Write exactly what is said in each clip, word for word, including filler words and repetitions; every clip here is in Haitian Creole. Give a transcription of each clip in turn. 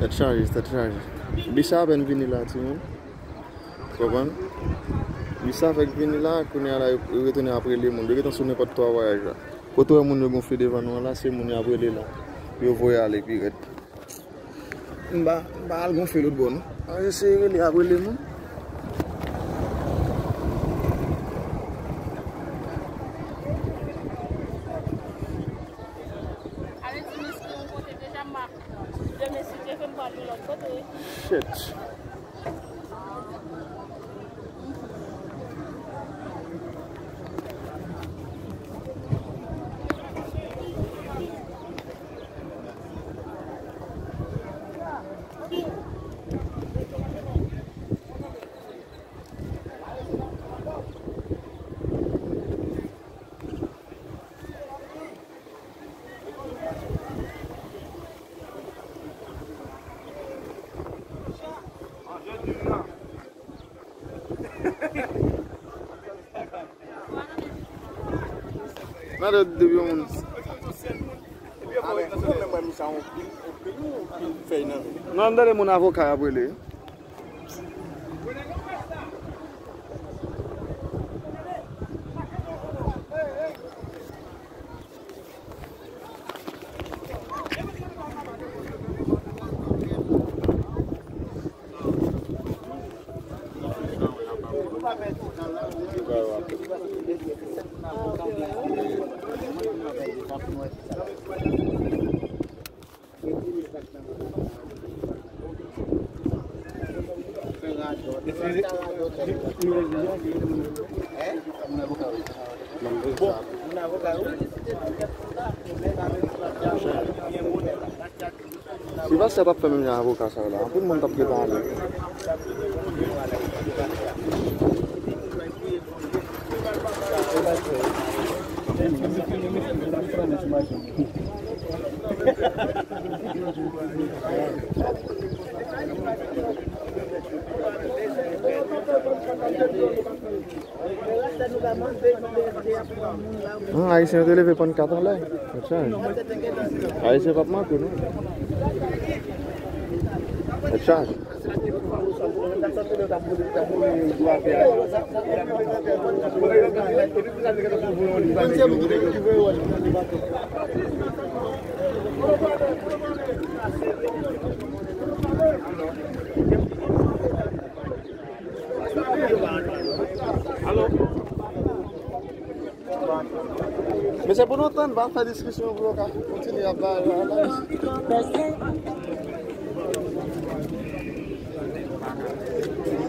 Tèt chaje, tèt chaje. Bis sa apèn vini la, timoun. Konprann? Bis sa fèk vini la, kounye a la, yo, yo retounen ap rele moun. Yo gentan sou nenpòt twa vwayaj la. Kote w wè moun yo gonfle devan nou an la, se moun y ap rele la. Yo voye ale pi rèd. M pa, m pa al gonfle lòt bò, non. An eseye rele, ap rele moun. Ale di mesye yon kote deja, m pa demen si Dye vle m pral yon lòt kote. Shit. Gade depi yon moun. Non, m tande moun avoka y ap rele. Si pastè t ap fè menm jan avoka sa yo la, anpil moun t ap gentan ale. Hum, Ayisyen yo te leve pannkat anlè. Tèt chaje. Ayisyen p ap manke, non. Tèt chaje. Alo? Men se pou nou tann, pa fè diskisyon pou yo ka kontinye ap bay analiz.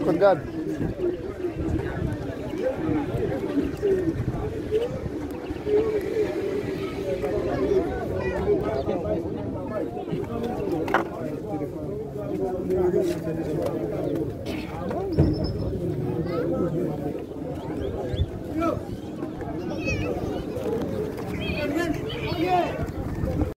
Kot gad?